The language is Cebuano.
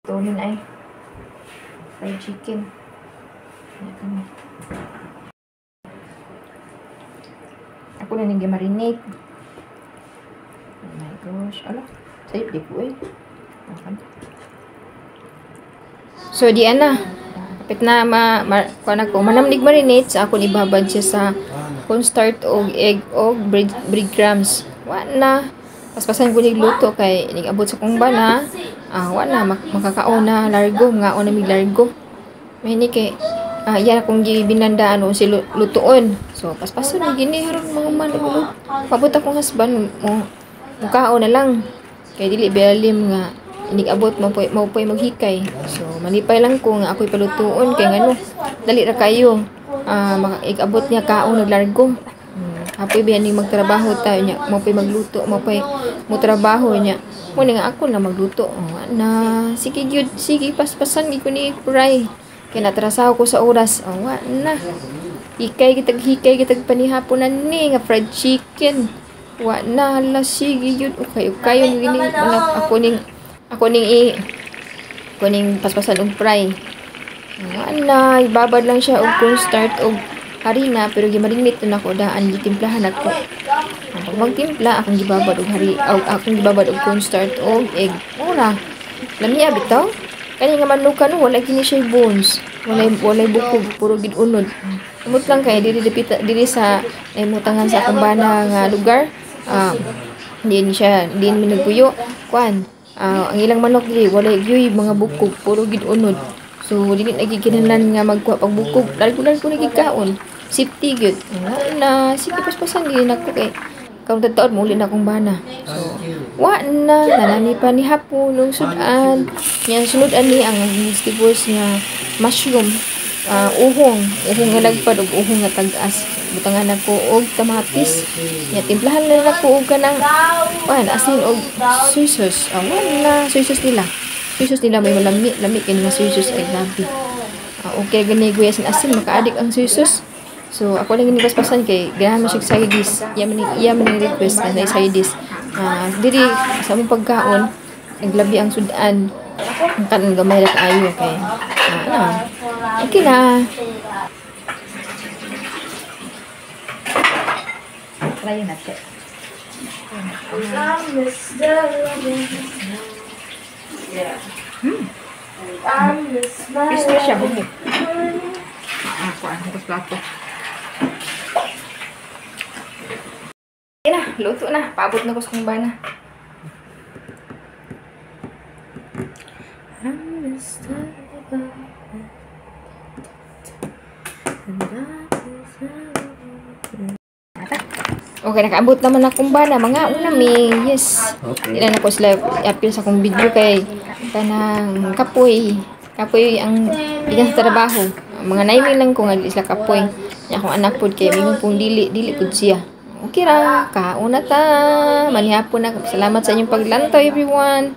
Tunin ay fried chicken. Kami. Ako na ning marinate. Oh my gosh. Ala, sayop di ko eh. Okay. So di ana. Kapit na ma, ma kuan ako manamnig marinate sa akon ibabad siya sa cornstarch og egg og breadcrumbs. Wa na. Paspasan ko nig luto kay nigabot sa kong bana. Wa na makakaon na largo, ngaon na mig largo. May ni kay yan akong gibinandaan o si lutuon. So paspasan ni gini haron mga man pabot akong husband mo mukaon na lang. Kay dili bialim nga inigabot mo poy maghikay. So malipay lang ko nga ako'y palutuon kay ngano dali ra kayo. Igabot niya kaon naglargo. Hapoy biya ning magtrabaho tayo niya, mo poy magluto, mo poy mo trabaho niya. Mo nga ako na magluto. Oh, na sige gyud, sige paspasan gid ko ni fry. Kay natrasaw ko sa oras. Oh, wa na. Hikay kitag panihaponan ni nga fried chicken. Wa na hala sige gyud. Okay, okay gini ako ning paspasan og fry. Wa na, ibabad lang siya og cornstarch og harina pero gimarinate na ako daan gitimplahan ako. Pag magtimpla akong gibabad og hari og akong gibabad og cornstarch og egg. Ora. Lamiya bitaw. Kani nga manukan no wala kini siya bones. Walay bukog, puro gid unod. Umot lang kay diri dipita diri sa imutangan sa akong bana nga lugar. Din siya din mi nagpuyo kuan. Ang ilang manok diri walay gyuy mga bukog, puro gid unod. So dili na gikinahanglan nga magkuha pag bukog, largo-largo na gid kaon. Safety gyud. Na sige paspasan gyud nako kay karon taod muli na akong bana. So wa na nanani pa ni hapon nung sudan. Nya sunod ani ang vegetables nga mushroom, uhong nga lagpad og uhong nga tag-as. Butangan nako og kamatis. Nya timplahan na nako og kanang kuan asin og soy sauce. Wa na soy sauce nila. Soy sauce nila may malami, lami kay nga soy sauce ay grabe. Okay gani guya sin asin makaadik ang soy sauce. So ako lang gini paspasan kay ganahan man siya side dish. Iya man ning request na side dish. Diri sa among pagkaon naglabi ang sudan. Ang kanon gamay ra kaayo kay ano. Okay na. Try natin. Yeah. Crispy siya bumi. Kuan ko plato. Na, luto na. Paabot na ko sa kong bana. Okay, nakaabot naman akong bana. Mga una mi. Yes. Okay. Ilan ako sila i-appeal sa akong video kay kanang kapoy. Kapoy ang ikan sa trabaho. Mga naiming lang ko nga dili sila kapoy. Nya akong anak pod kay mingon pong dili pud siya. Okay ra, kauna ta. Manihapon na. Salamat sa inyong paglantaw, everyone.